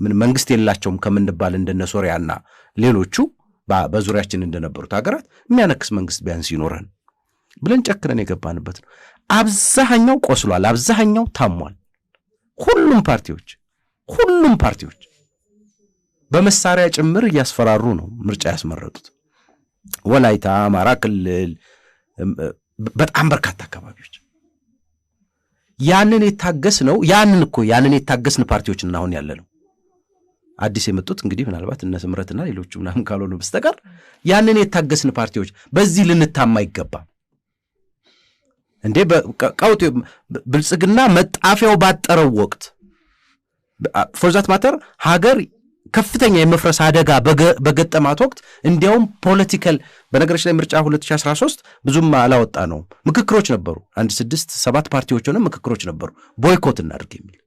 ምን መንግስት የላቸውም ከምንባል እንደነ ሶሪያና ሌሎቹ በዙሪያችን እንደነበሩት ሀገራት የሚያነክስ መንግስት ቢያንስ ይኖረን ብለን ጨክነን የገባንበት ነው። አብዛኛው ቆስሏል፣ አብዛኛው ታሟል። ሁሉም ፓርቲዎች በመሳሪያ ጭምር እያስፈራሩ ነው ምርጫ ያስመረጡት። ወላይታ፣ አማራ ክልል፣ በጣም በርካታ አካባቢዎች ያንን የታገስ ነው። ያንን እኮ ያንን የታገስን ፓርቲዎች እና አሁን ያለ ነው። አዲስ የመጡት እንግዲህ ምናልባት እነ ስምረትና ሌሎቹ ምናምን ካልሆኑ በስተቀር ያንን የታገስን ፓርቲዎች በዚህ ልንታማ አይገባም። እንዴ ቀውጥ ብልጽግና መጣፊያው ባጠረው ወቅት፣ for that matter ሀገር ከፍተኛ የመፍረስ አደጋ በገጠማት ወቅት፣ እንዲያውም political በነገሮች ላይ ምርጫ 2013 ብዙም አላወጣ ነው፣ ምክክሮች ነበሩ። አንድ ስድስት ሰባት ፓርቲዎች ሆነ ምክክሮች ነበሩ። Boycott እናድርግ የሚል፣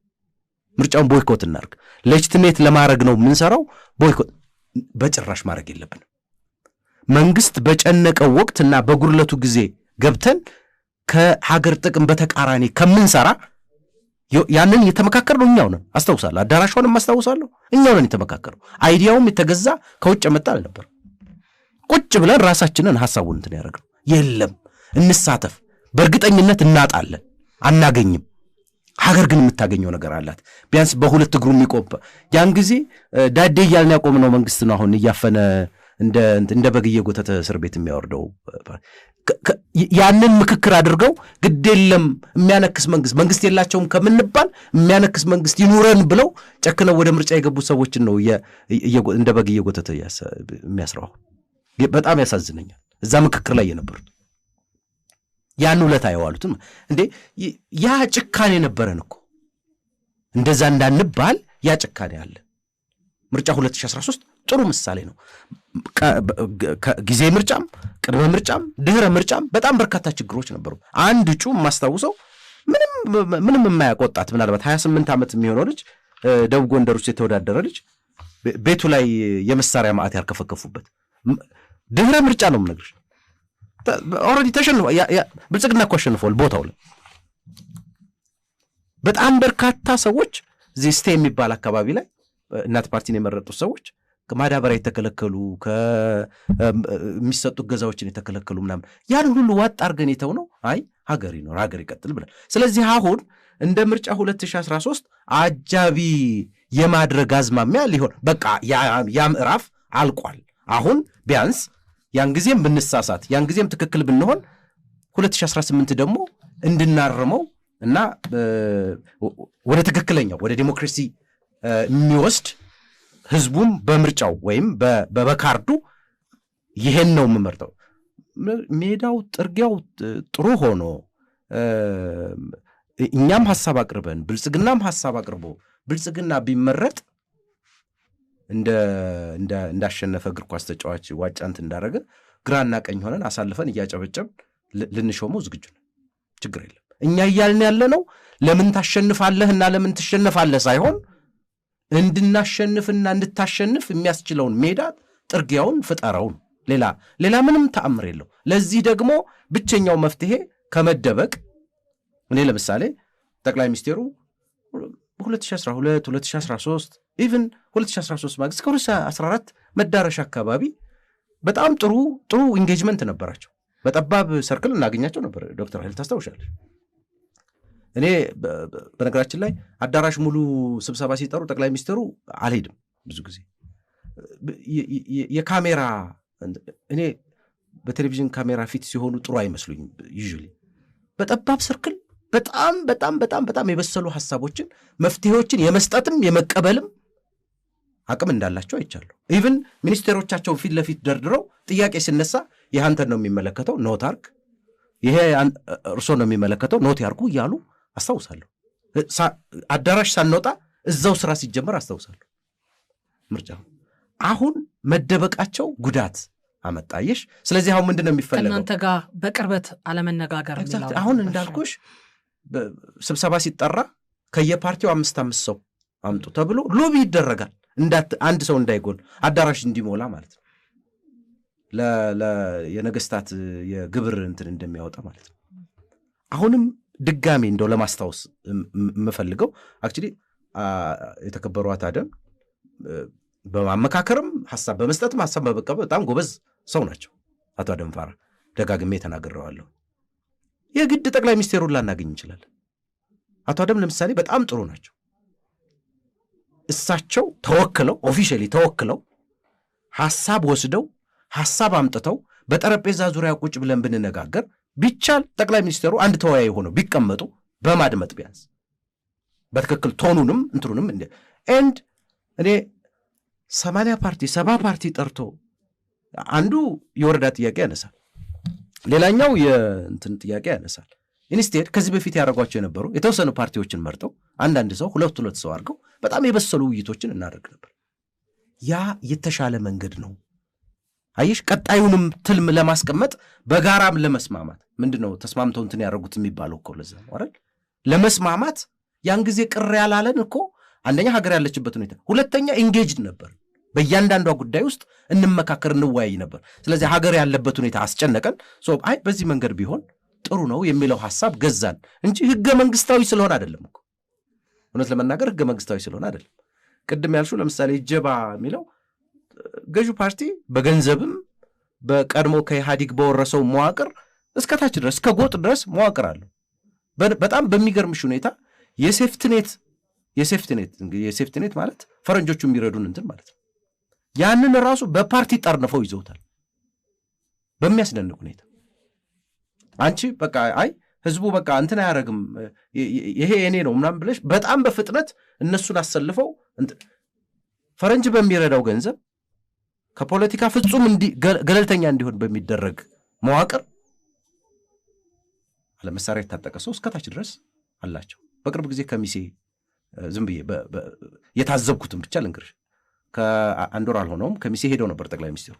ምርጫውን boycott እናድርግ፣ legitimate ለማድረግ ነው የምንሰራው። Boycott በጭራሽ ማድረግ የለብንም። መንግስት በጨነቀው ወቅት እና በጉድለቱ ጊዜ ገብተን ከሀገር ጥቅም በተቃራኒ ከምንሰራ ያንን የተመካከርነው እኛው ነን። አስታውሳለሁ፣ አዳራሿንም አስታውሳለሁ። እኛው ነን የተመካከርነው። Idea ውም የተገዛ ከውጭ የመጣ አልነበር። ቁጭ ብለን ራሳችንን ሀሳቡን እንትን ያደረግነው የለም፣ እንሳተፍ። በእርግጠኝነት እናጣለን፣ አናገኝም። ሀገር ግን የምታገኘው ነገር አላት። ቢያንስ በሁለት እግሩ የሚቆም፣ ያን ጊዜ ዳዴ እያልን ያቆምነው መንግስት ነው አሁን እያፈነ እንደ በግ እየጎተተ እስር ቤት የሚያወርደው። ያንን ምክክር አድርገው ግድ የለም የሚያነክስ መንግስት የላቸውም ከምንባል የሚያነክስ መንግስት ይኑረን ብለው ጨክነው ወደ ምርጫ የገቡ ሰዎችን ነው እንደ በግ እየጎተተ የሚያስረው። በጣም ያሳዝነኛል። እዛ ምክክር ላይ የነበሩት ያን ውለታ የዋሉትም እንዴ ያ ጭካኔ ነበረን እኮ፣ እንደዛ እንዳንባል ያ ጭካኔ አለ። ምርጫ 2013 ጥሩ ምሳሌ ነው። ጊዜ ምርጫም፣ ቅድመ ምርጫም፣ ድህረ ምርጫም በጣም በርካታ ችግሮች ነበሩ። አንድ እጩ የማስታውሰው ምንም ምንም የማያውቅ ወጣት፣ ምናልባት 28 ዓመት የሚሆነው ልጅ፣ ደቡብ ጎንደር ውስጥ የተወዳደረ ልጅ ቤቱ ላይ የመሳሪያ ማዕት ያርከፈከፉበት ድህረ ምርጫ ነው የምነግርሽ። Already ተሸንፎ፣ ብልጽግና እኮ አሸንፈዋል ቦታው ላይ። በጣም በርካታ ሰዎች እዚህ ስቴ የሚባል አካባቢ ላይ እናት ፓርቲን የመረጡት ሰዎች ማዳበሪያ የተከለከሉ፣ የሚሰጡ እገዛዎችን የተከለከሉ ምናምን፣ ያን ሁሉ ዋጥ አድርገን የተው ነው፣ አይ ሀገር ይኖር ሀገር ይቀጥል ብለን። ስለዚህ አሁን እንደ ምርጫ 2013 አጃቢ የማድረግ አዝማሚያ ሊሆን በቃ ያ ምዕራፍ አልቋል። አሁን ቢያንስ ያን ጊዜም ብንሳሳት ያን ጊዜም ትክክል ብንሆን 2018 ደግሞ እንድናርመው እና ወደ ትክክለኛው ወደ ዲሞክራሲ የሚወስድ፣ ህዝቡም በምርጫው ወይም በካርዱ ይሄን ነው የምመርጠው። ሜዳው ጥርጊያው ጥሩ ሆኖ እኛም ሀሳብ አቅርበን ብልጽግናም ሀሳብ አቅርቦ ብልጽግና ቢመረጥ እንዳሸነፈ እግር ኳስ ተጫዋች ዋንጫ እንትን እንዳደረገ ግራና ቀኝ ሆነን አሳልፈን እያጨበጨብን ልንሾመው ዝግጁ ነን። ችግር የለም። እኛ እያልን ያለ ነው ለምን ታሸንፋለህ እና ለምን ትሸነፋለህ ሳይሆን እንድናሸንፍና እንድታሸንፍ የሚያስችለውን ሜዳ ጥርጊያውን ፍጠረው ነው። ሌላ ምንም ተአምር የለው። ለዚህ ደግሞ ብቸኛው መፍትሄ ከመደበቅ፣ እኔ ለምሳሌ ጠቅላይ ሚኒስቴሩ በ2012፣ 2013፣ even 2013 ማግስት ከ2014 መዳረሻ አካባቢ በጣም ጥሩ ጥሩ engagement ነበራቸው። በጠባብ circle እናገኛቸው ነበር። ዶክተር ኃይል ታስታውሻለሽ? እኔ በነገራችን ላይ አዳራሽ ሙሉ ስብሰባ ሲጠሩ ጠቅላይ ሚኒስትሩ አልሄድም። ብዙ ጊዜ የካሜራ፣ እኔ በቴሌቪዥን ካሜራ ፊት ሲሆኑ ጥሩ አይመስሉኝም። Usually በጠባብ circle በጣም በጣም በጣም በጣም የበሰሉ ሀሳቦችን መፍትሄዎችን የመስጠትም የመቀበልም አቅም እንዳላቸው አይቻለሁ። Even ሚኒስቴሮቻቸውን ፊት ለፊት ደርድረው ጥያቄ ሲነሳ ይህ አንተን ነው የሚመለከተው note አርግ፣ ይሄ እርሶ ነው የሚመለከተው note ያርጉ እያሉ አስታውሳለሁ። አዳራሽ ሳንወጣ እዛው ስራ ሲጀመር አስታውሳለሁ። ምርጫ አሁን መደበቃቸው ጉዳት አመጣየሽ። ስለዚህ አሁን ምንድን ነው የሚፈለገው? ከእናንተ ጋር በቅርበት አለመነጋገር። አሁን እንዳልኩሽ ስብሰባ ሲጠራ ከየፓርቲው አምስት አምስት ሰው አምጡ ተብሎ lobby ይደረጋል። አንድ ሰው እንዳይጎል፣ አዳራሽ እንዲሞላ ማለት ነው። የነገስታት የግብር እንትን እንደሚያወጣ ማለት ነው። አሁንም ድጋሜ እንደው ለማስታወስ የምፈልገው actually የተከበሩ አቶ አደም በማመካከርም ሀሳብ በመስጠትም ሀሳብ በመቀበል በጣም ጎበዝ ሰው ናቸው አቶ አደም ፋራ። ደጋግሜ ተናግሬዋለሁ። የግድ ጠቅላይ ሚኒስቴሩን ላናገኝ እንችላለን። አቶ አደም ለምሳሌ በጣም ጥሩ ናቸው። እሳቸው ተወክለው፣ officially ተወክለው፣ ሐሳብ ወስደው፣ ሐሳብ አምጥተው በጠረጴዛ ዙሪያ ቁጭ ብለን ብንነጋገር፣ ቢቻል ጠቅላይ ሚኒስትሩ አንድ ተወያይ ሆነው ቢቀመጡ በማድመጥ ቢያንስ በትክክል tone ኡንም እንትኑንም and እኔ 80 ፓርቲ፣ 70 ፓርቲ ጠርቶ አንዱ የወረዳ ጥያቄ ያነሳል፣ ሌላኛው የእንትን ጥያቄ ያነሳል። Instead ከዚህ በፊት ያደረጓቸው የነበሩ የተወሰኑ ፓርቲዎችን መርጠው አንዳንድ ሰው፣ ሁለት ሁለት ሰው አድርገው በጣም የበሰሉ ውይይቶችን እናደርግ ነበር። ያ የተሻለ መንገድ ነው። አየሽ፣ ቀጣዩንም ትልም ለማስቀመጥ በጋራም ለመስማማት፣ ምንድን ነው ተስማምተው እንትን ያደረጉት የሚባለው እኮ ለዛ ነው አይደል? ለመስማማት ያን ጊዜ ቅር ያላለን እኮ አንደኛ ሀገር ያለችበት ሁኔታ፣ ሁለተኛ engaged ነበር። በእያንዳንዷ ጉዳይ ውስጥ እንመካከር፣ እንወያይ ነበር። ስለዚህ ሀገር ያለበት ሁኔታ አስጨነቀን። አይ በዚህ መንገድ ቢሆን ጥሩ ነው የሚለው ሀሳብ ገዛን እንጂ ህገ መንግስታዊ ስለሆነ አይደለም እኮ። እውነት ለመናገር ህገ መንግስታዊ ስለሆነ አይደለም። ቅድም ያልሽው ለምሳሌ እጀባ የሚለው ገዢው ፓርቲ በገንዘብም በቀድሞ ከኢህአዲግ በወረሰው መዋቅር እስከ ታች ድረስ፣ እስከ ጎጥ ድረስ መዋቅር አለው። በጣም በሚገርምሽ ሁኔታ የ safety net፣ እንግዲህ የ safety net ማለት ፈረንጆቹ የሚረዱን እንትን ማለት ነው። ያንን ራሱ በፓርቲ ጠርንፈው ይዘውታል በሚያስደንቅ ሁኔታ። አንቺ በቃ አይ ህዝቡ በቃ እንትን አያረግም፣ ይሄ የኔ ነው ምናምን ብለሽ በጣም በፍጥነት እነሱን አሰልፈው ፈረንጅ በሚረዳው ገንዘብ ከፖለቲካ ፍጹም ገለልተኛ እንዲሆን በሚደረግ መዋቅር አለመሳሪያ የታጠቀ ሰው እስከታች ድረስ አላቸው። በቅርብ ጊዜ ከሚሴ ዝም ብዬ የታዘብኩትን ብቻ ልንገርሽ። ከአንድ ወር አልሆነውም ከሚሴ ሄደው ነበር ጠቅላይ ሚኒስትሩ፣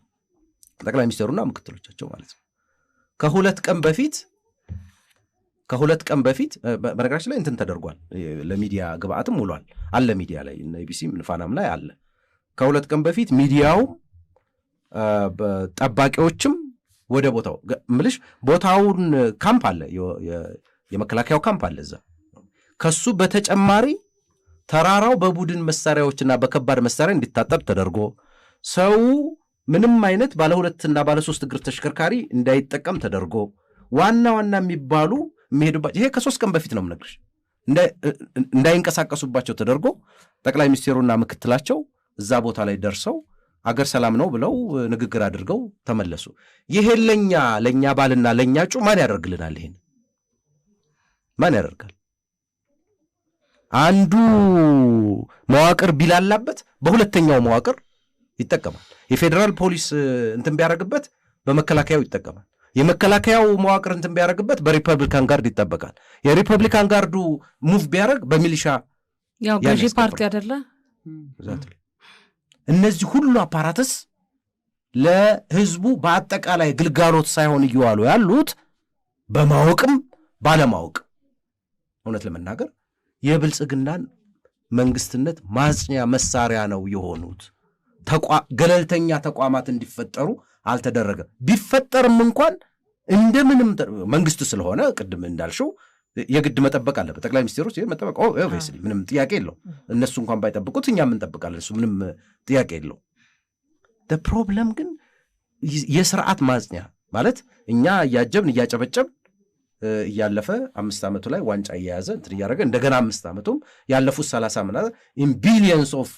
ጠቅላይ ሚኒስትሩና ምክትሎቻቸው ማለት ነው። ከ2 ቀን በፊት በነገራችን ላይ እንትን ተደርጓል፣ ለሚዲያ ግብአትም ውሏል አለ፣ ሚዲያ ላይ ኢቢሲም ፋናም ላይ አለ። ከ2 ቀን በፊት ሚዲያውም ጠባቂዎችም ወደ ቦታው ምልሽ ቦታውን ካምፕ አለ፣ የመከላከያው ካምፕ አለ እዛ። ከሱ በተጨማሪ ተራራው በቡድን መሳሪያዎችና በከባድ መሳሪያ እንዲታጠር ተደርጎ፣ ሰው ምንም አይነት ባለ ሁለትና ባለ ሶስት እግር ተሽከርካሪ እንዳይጠቀም ተደርጎ፣ ዋና ዋና የሚባሉ የሚሄዱባቸው፣ ይሄ ከ3 ቀን በፊት ነው የምነግርሽ፣ እንዳይንቀሳቀሱባቸው ተደርጎ ጠቅላይ ሚኒስቴሩና ምክትላቸው እዛ ቦታ ላይ ደርሰው አገር ሰላም ነው ብለው ንግግር አድርገው ተመለሱ። ይሄ ለኛ ባልና ለኛ እጩ ማን ያደርግልናል? ይሄን ማን ያደርጋል? አንዱ መዋቅር ቢላላበት በሁለተኛው መዋቅር ይጠቀማል። የፌዴራል ፖሊስ እንትን ቢያደርግበት በመከላከያው ይጠቀማል። የመከላከያው መዋቅር እንትን ቢያደርግበት በ Republican Guard ይጠበቃል። የ Republican Guard ኡ move ቢያደርግ በሚሊሻ ያው ገዢ ፓርቲ አይደለ? እነዚህ ሁሉ apparatus ለህዝቡ በአጠቃላይ ግልጋሎት ሳይሆን እየዋሉ ያሉት በማወቅም ባለማወቅ እውነት ለመናገር የብልጽግናን መንግስትነት ማጽኛ መሳሪያ ነው የሆኑት። ገለልተኛ ተቋማት እንዲፈጠሩ አልተደረገም። ቢፈጠርም እንኳን እንደምንም መንግስት ስለሆነ ቅድም እንዳልሽው የግድ መጠበቅ አለበት። ጠቅላይ ሚኒስትሩ መጠበቅ obviously ምንም ጥያቄ የለው። እነሱ እንኳን ባይጠብቁት እኛም እንጠብቃለን። እሱ ምንም ጥያቄ የለው። Problem ግን የስርዓት ማጽኛ ማለት እኛ እያጀብን እያጨበጨብን እያለፈ 5 ዓመቱ ላይ ዋንጫ እየያዘ እንትን እያደረገ እንደገና 5 ዓመቱም ያለፉት 30 ምናምን in billions of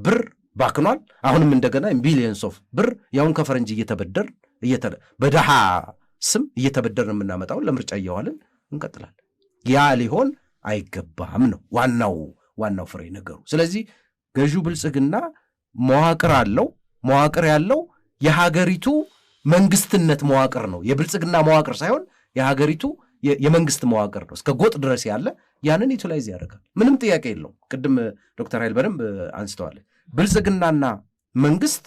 ብር ባክኗል። አሁንም እንደገና in billions of ብር ያሁን ከፈረንጅ እየተበደር፣ በድሃ ስም እየተበደርን የምናመጣውን ለምርጫ እያዋልን እንቀጥላለን። ያ ሊሆን አይገባም ነው ዋናው ፍሬ ነገሩ። ስለዚህ ገዢው ብልጽግና መዋቅር አለው። መዋቅር ያለው የሀገሪቱ መንግስትነት መዋቅር ነው። የብልጽግና መዋቅር ሳይሆን የሀገሪቱ የመንግስት መዋቅር ነው። እስከ ጎጥ ድረስ ያለ ያንን utilize ያደርጋል። ምንም ጥያቄ የለውም። ቅድም ዶክተር ኃይል በደንብ አንስተዋል። ብልጽግናና መንግስት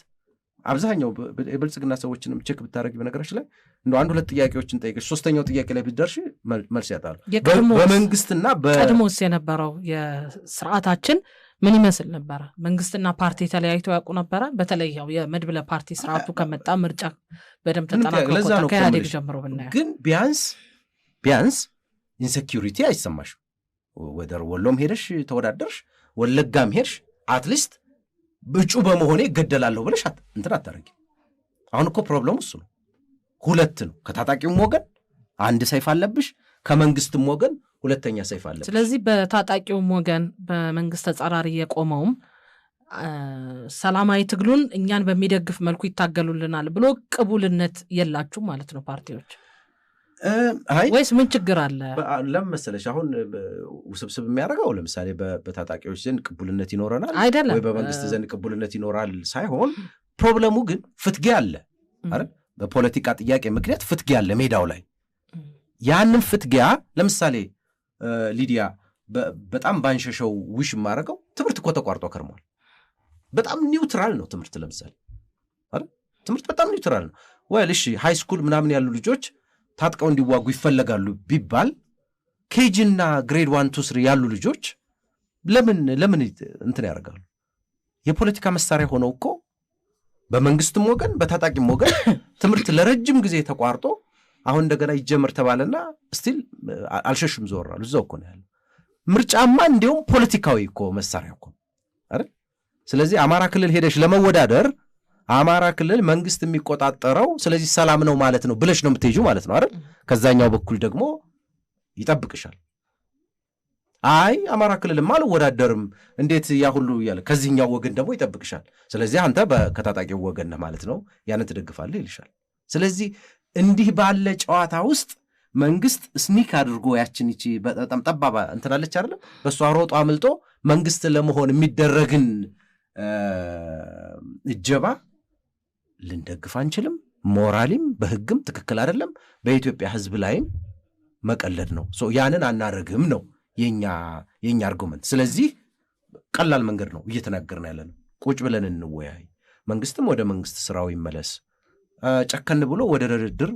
አብዛኛው የብልጽግና ሰዎችንም check ብታደረግ በነገራችን ላይ እንደ አንድ ሁለት ጥያቄዎችን ጠይቀሽ ሶስተኛው ጥያቄ ላይ ብትደርሺ መልስ ያጣሉ። በመንግስትና ቀድሞስ የነበረው የስርዓታችን ምን ይመስል ነበረ? መንግስትና ፓርቲ ተለያይተው ያውቁ ነበረ? በተለይ ያው የመድብለ ፓርቲ ስርዓቱ ከመጣ፣ ምርጫ በደንብ ተጠናክሮ ከኢህአዴግ ጀምሮ ብናየው ግን ቢያንስ ቢያንስ insecurity አይሰማሽም። ወደ ወሎም ሄደሽ ተወዳደርሽ፣ ወለጋም ሄድሽ at least እጩ በመሆኔ እገደላለሁ ብለሽ እንትን አታረጊ። አሁን እኮ problem ኡ እሱ ነው። ሁለት ነው። ከታጣቂውም ወገን አንድ ሰይፍ አለብሽ፣ ከመንግስትም ወገን ሁለተኛ ሰይፍ አለብሽ። ስለዚህ በታጣቂውም ወገን በመንግስት ተጻራሪ የቆመውም ሰላማዊ ትግሉን እኛን በሚደግፍ መልኩ ይታገሉልናል ብሎ ቅቡልነት የላችሁም ማለት ነው ፓርቲዎች? አይ ወይስ ምን ችግር አለ? ለምን መሰለሽ አሁን ውስብስብ የሚያደርገው ለምሳሌ በታጣቂዎች ዘንድ ቅቡልነት ይኖረናል አይደለም ወይ በመንግስት ዘንድ ቅቡልነት ይኖራል ሳይሆን፣ problem ኡ ግን ፍትጊያ አለ አይደል? በፖለቲካ ጥያቄ ምክንያት ፍትጊያ አለ ሜዳው ላይ። ያንን ፍትጊያ ለምሳሌ ሊዲያ፣ በጣም ባንሸሸው wish የማደርገው ትምህርት እኮ ተቋርጦ ከርሟል። በጣም neutral ነው ትምህርት ለምሳሌ አይደል? ትምህርት በጣም neutral ነው። Well እሺ high school ምናምን ያሉ ልጆች ታጥቀው እንዲዋጉ ይፈለጋሉ ቢባል KG እና grade 1, 2, 3 ያሉ ልጆች ለምን እንትን ያደርጋሉ? የፖለቲካ መሳሪያ ሆነው እኮ በመንግስትም ወገን በታጣቂም ወገን ትምህርት ለረጅም ጊዜ ተቋርጦ አሁን እንደገና ይጀምር ተባለና still አልሸሹም፣ ዞር አሉ። እዛው እኮ ነው ያለው። ምርጫማ እንዲሁም ፖለቲካዊ እኮ መሳሪያ እኮ አይደል? ስለዚህ አማራ ክልል ሄደሽ ለመወዳደር አማራ ክልል መንግስት የሚቆጣጠረው ስለዚህ ሰላም ነው ማለት ነው ብለሽ ነው የምትሄጂው ማለት ነው አይደል? ከዛኛው በኩል ደግሞ ይጠብቅሻል። አይ አማራ ክልልማ አልወዳደርም እንዴት ያ ሁሉ እያለ ከዚህኛው ወገን ደግሞ ይጠብቅሻል። ስለዚህ አንተ ከታጣቂው ወገን ነህ ማለት ነው፣ ያንን ትደግፋለህ ይልሻል። ስለዚህ እንዲህ ባለ ጨዋታ ውስጥ መንግስት sneak አድርጎ ያችን ይቺ በጣም ጠባብ እንትን አለች አይደለም፣ በእሷ ሮጦ አምልጦ መንግስት ለመሆን የሚደረግን እጀባ ልንደግፍ አንችልም። Morally ም በህግም ትክክል አይደለም። በኢትዮጵያ ህዝብ ላይም መቀለድ ነው። ያንን አናደርግም ነው የኛ argument። ስለዚህ ቀላል መንገድ ነው እየተናገርን ያለ ነው። ቁጭ ብለን እንወያይ፣ መንግስትም ወደ መንግስት ስራው ይመለስ፣ ጨከን ብሎ ወደ ድርድር፣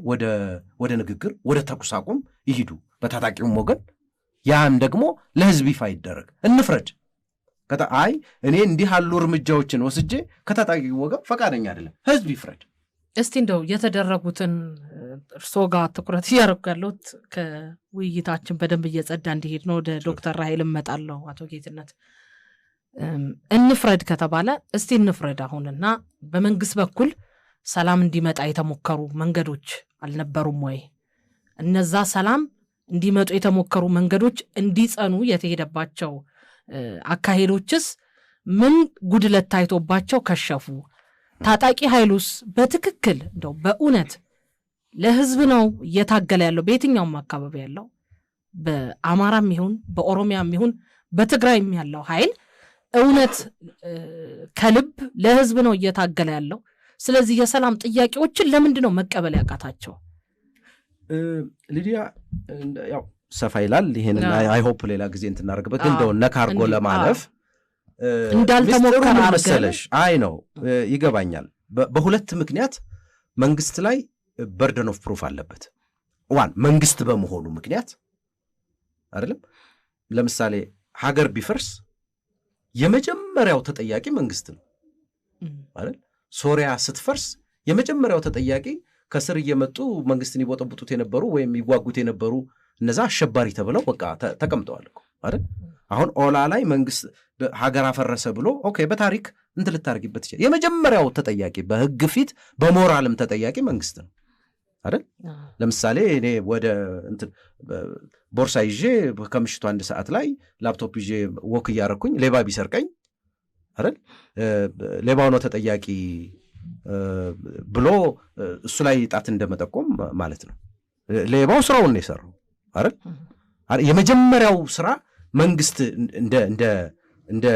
ወደ ንግግር፣ ወደ ተኩስ አቁም ይሂዱ በታጣቂውም ወገን። ያም ደግሞ ለህዝብ ይፋ ይደረግ፣ እንፍረድ። አይ እኔ እንዲህ ያሉ እርምጃዎችን ወስጄ ከታጣቂው ወገን ፈቃደኛ አይደለም፣ ህዝብ ይፍረድ። እስቲ እንደው የተደረጉትን እርስዎ ጋር ትኩረት እያደረኩ ያለሁት ከውይይታችን በደንብ እየጸዳ እንዲሄድ ነው። ወደ ዶክተር ራሄል እመጣለሁ። አቶ ጌትነት፣ እንፍረድ ከተባለ እስቲ እንፍረድ አሁንና በመንግስት በኩል ሰላም እንዲመጣ የተሞከሩ መንገዶች አልነበሩም ወይ? እነዛ ሰላም እንዲመጡ የተሞከሩ መንገዶች እንዲጸኑ የተሄደባቸው አካሄዶችስ ምን ጉድለት ታይቶባቸው ከሸፉ? ታጣቂ ኃይሉስ በትክክል እንደው በእውነት ለህዝብ ነው እየታገለ ያለው? በየትኛውም አካባቢ ያለው በአማራም ይሁን በኦሮሚያም ይሁን በትግራይም ያለው ኃይል እውነት ከልብ ለህዝብ ነው እየታገለ ያለው? ስለዚህ የሰላም ጥያቄዎችን ለምንድን ነው መቀበል ያቃታቸው? ሊዲያ፣ ያው ሰፋ ይላል። ይሄንን I hope ሌላ ጊዜ እንትን እናደርግበት፣ ግን እንደው ነካ አድርጎ ለማለፍ እንዳልተሞከረ መሰለሽ። አይ ነው ይገባኛል። በሁለት ምክንያት መንግስት ላይ burden of proof አለበት። One መንግስት በመሆኑ ምክንያት አይደለም። ለምሳሌ ሀገር ቢፈርስ የመጀመሪያው ተጠያቂ መንግስት ነው አይደል? ሶሪያ ስትፈርስ የመጀመሪያው ተጠያቂ ከስር እየመጡ መንግስትን ይቦጠቡጡት የነበሩ ወይም ይዋጉት የነበሩ እነዛ አሸባሪ ተብለው በቃ ተቀምጠዋል እኮ አይደል? አሁን ኦላ ላይ መንግስት ሀገር አፈረሰ ብሎ okay በታሪክ እንትን ልታደርጊበት ይችላል። የመጀመሪያው ተጠያቂ በህግ ፊት በሞራልም ተጠያቂ መንግስት ነው አይደል? ለምሳሌ እኔ ወደ እንትን ቦርሳ ይዤ ከምሽቱ 1 ሰዓት ላይ ላፕቶፕ ይዤ walk እያረኩኝ ሌባ ቢሰርቀኝ አይደል ሌባው ነው ተጠያቂ ብሎ እሱ ላይ ጣት እንደመጠቆም ማለት ነው። ሌባው ስራውን ነው የሰራው አይደል? የመጀመሪያው ስራ መንግስት እንደ እንደ እንደ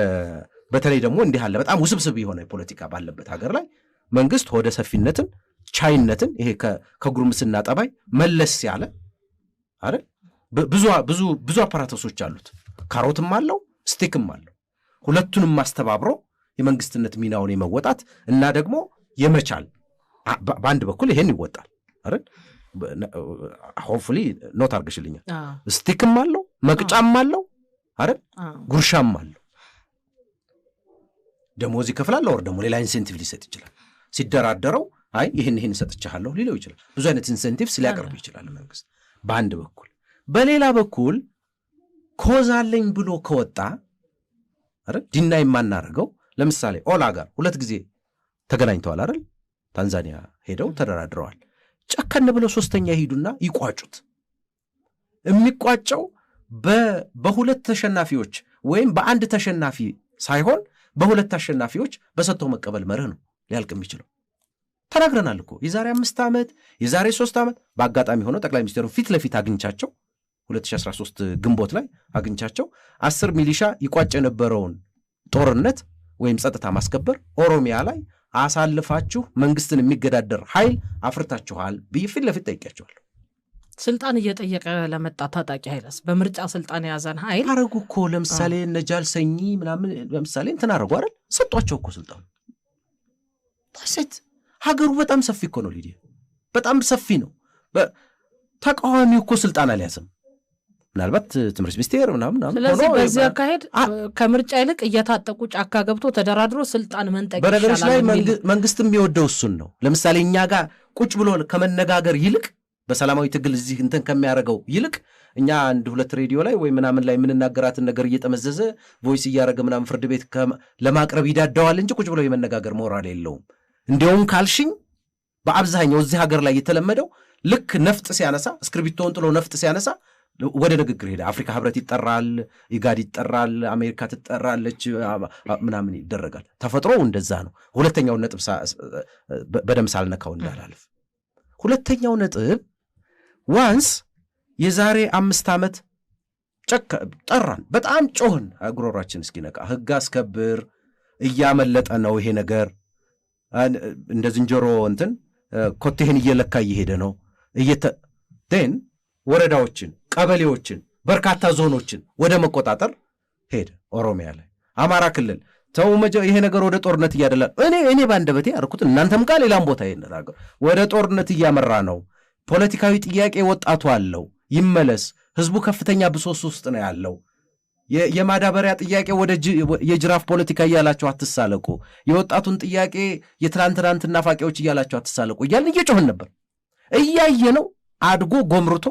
በተለይ ደግሞ እንዲህ አለ በጣም ውስብስብ የሆነ ፖለቲካ ባለበት ሀገር ላይ መንግስት ሆደ ሰፊነትን፣ ቻይነትን፣ ይሄ ከጉርምስና ጠባይ መለስ ያለ አይደል ብዙ ብዙ ብዙ apparatus ኦች አሉት። ካሮትም አለው stick ም አለው። ሁለቱንም አስተባብሮ የመንግስትነት ሚናውን የመወጣት እና ደግሞ የመቻል በአንድ በኩል ይሄን ይወጣል አይደል? Hopefully note አድርገሽልኛል። Stick ም አለው፣ መቅጫም አለው አይደል? ጉርሻም አለው። ደሞዝ ይከፍላል፣ ወር ደግሞ ሌላ incentive ሊሰጥ ይችላል። ሲደራደረው አይ ይህን ይህን ሰጥቻለሁ ሊለው ይችላል። ብዙ አይነት incentives ሊያቀርብ ይችላል መንግስት በአንድ በኩል። በሌላ በኩል cause አለኝ ብሎ ከወጣ አይደል deny የማናደርገው ለምሳሌ ኦላ ጋር 2 ጊዜ ተገናኝተዋል አይደል? ታንዛኒያ ሄደው ተደራድረዋል። ጨከን ብለው ሶስተኛ ሂዱና ይቋጩት። የሚቋጨው በሁለት ተሸናፊዎች ወይም በአንድ ተሸናፊ ሳይሆን በሁለት አሸናፊዎች በሰጥቶ መቀበል መርህ ነው ሊያልቅ የሚችለው። ተናግረናል እኮ የዛሬ 5 ዓመት የዛሬ 3 ዓመት በአጋጣሚ ሆኖ ጠቅላይ ሚኒስትሩን ፊት ለፊት አግኝቻቸው 2013 ግንቦት ላይ አግኝቻቸው 10 ሚሊሻ ይቋጭ የነበረውን ጦርነት ወይም ጸጥታ ማስከበር ኦሮሚያ ላይ አሳልፋችሁ መንግስትን የሚገዳደር ኃይል አፍርታችኋል ብዬ ፊት ለፊት ጠይቄያቸዋለሁ። ስልጣን እየጠየቀ ለመጣ ታጣቂ ኃይልስ በምርጫ ስልጣን የያዘን ኃይል አረጉ እኮ። ለምሳሌ እነ ጃልሰኝ ምናምን ለምሳሌ እንትን አረጉ አይደል? ሰጧቸው እኮ ስልጣኑ። ታሰት ሀገሩ በጣም ሰፊ እኮ ነው ሊዲያ፣ በጣም ሰፊ ነው። ተቃዋሚው እኮ ስልጣን አልያዘም። ምናልባት ትምህርት ሚኒስቴር ምናምን። ስለዚህ በዚህ አካሄድ ከምርጫ ይልቅ እየታጠቁ ጫካ ገብቶ ተደራድሮ ስልጣን መንጠቅ ይሻላል። በነገሮች ላይ መንግስት የሚወደው እሱን ነው። ለምሳሌ እኛ ጋር ቁጭ ብሎ ከመነጋገር ይልቅ በሰላማዊ ትግል እዚህ እንትን ከሚያደርገው ይልቅ እኛ 1-2 ሬዲዮ ላይ ወይ ምናምን ላይ የምንናገራትን ነገር እየጠመዘዘ voice እያደረገ ምናምን ፍርድ ቤት ለማቅረብ ይዳዳዋል እንጂ ቁጭ ብሎ የመነጋገር ሞራል የለውም። እንዲያውም ካልሽኝ በአብዛኛው እዚህ ሀገር ላይ የተለመደው ልክ ነፍጥ ሲያነሳ እስክርቢቶውን ጥሎ ነፍጥ ሲያነሳ ወደ ንግግር ሄደ። አፍሪካ ህብረት ይጠራል፣ ኢጋድ ይጠራል፣ አሜሪካ ትጠራለች፣ ምናምን ይደረጋል። ተፈጥሮ እንደዛ ነው። ሁለተኛው ነጥብ በደም ሳልነካው እንዳላልፍ። ሁለተኛው ነጥብ once የዛሬ 5 ዓመት ጠራን፣ በጣም ጮህን፣ ጉሮሯችን እስኪነቃ ህግ አስከብር እያመለጠ ነው ይሄ ነገር፣ እንደ ዝንጀሮ እንትን ኮቴህን እየለካ እየሄደ ነው። ን ወረዳዎችን፣ ቀበሌዎችን፣ በርካታ ዞኖችን ወደ መቆጣጠር ሄደ። ኦሮሚያ ላይ፣ አማራ ክልል ተው ይሄ ነገር ወደ ጦርነት እያደላ እኔ ባንደበቴ አልኩት፣ እናንተም ጋር ሌላም ቦታ ይነጋገር ወደ ጦርነት እያመራ ነው። ፖለቲካዊ ጥያቄ ወጣቱ አለው፣ ይመለስ። ህዝቡ ከፍተኛ ብሶት ውስጥ ነው ያለው። የማዳበሪያ ጥያቄ ወደ የጅራፍ ፖለቲካ እያላችሁ አትሳለቁ፣ የወጣቱን ጥያቄ የትናንትናንት ናፋቂዎች እያላችሁ አትሳለቁ እያልን እየጮህን ነበር። እያየ ነው አድጎ ጎምርቶ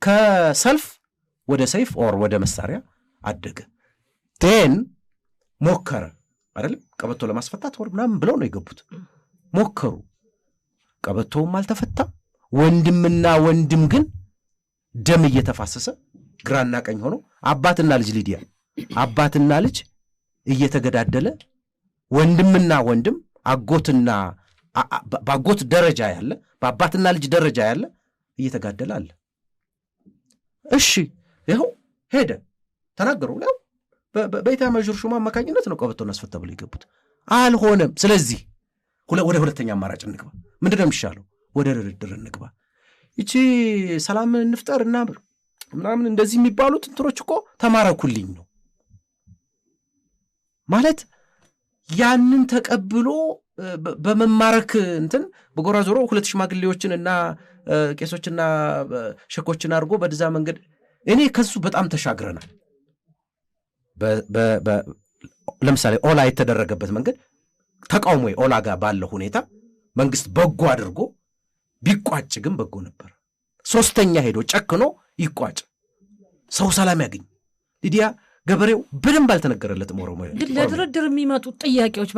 ከሰልፍ ወደ ሰይፍ or ወደ መሳሪያ አደገ። then ሞከረ አይደለም ቀበቶ ለማስፈታት ወር ምናምን ብለው ነው የገቡት። ሞከሩ፣ ቀበቶውም አልተፈታም። ወንድምና ወንድም ግን ደም እየተፋሰሰ ግራና ቀኝ ሆኖ አባትና ልጅ ሊዲያ አባትና ልጅ እየተገዳደለ ወንድምና ወንድም አጎትና በአጎት ደረጃ ያለ በአባትና ልጅ ደረጃ ያለ እየተጋደለ አለ። እሺ ይኸው ሄደ ተናገሩ። ያው በኢታማዦር ሹም አማካኝነት ነው ቀበቶን አስፈታ ብለው የገቡት። አልሆነም። ስለዚህ ወደ ሁለተኛ አማራጭ እንግባ። ምንድን ነው የሚሻለው? ወደ ድርድር እንግባ። ይቺ ሰላም እንፍጠር እና ምናምን እንደዚህ የሚባሉት እንትኖች እኮ ተማረኩልኝ ነው ማለት። ያንን ተቀብሎ በመማረክ እንትን በጎራ ዞሮ 2 ሽማግሌዎችን እና ቄሶችና ሸኮችን አድርጎ በድዛ መንገድ እኔ ከሱ በጣም ተሻግረናል። ለምሳሌ ኦላ የተደረገበት መንገድ ተቃውሞ ኦላ ጋር ባለው ሁኔታ መንግስት በጎ አድርጎ ቢቋጭ ግን በጎ ነበር። ሶስተኛ ሄዶ ጨክኖ ይቋጭ፣ ሰው ሰላም ያገኝ። ሊዲያ ገበሬው በደንብ አልተነገረለትም። ኦሮሞ ለድርድር የሚመጡ ጥያቄዎች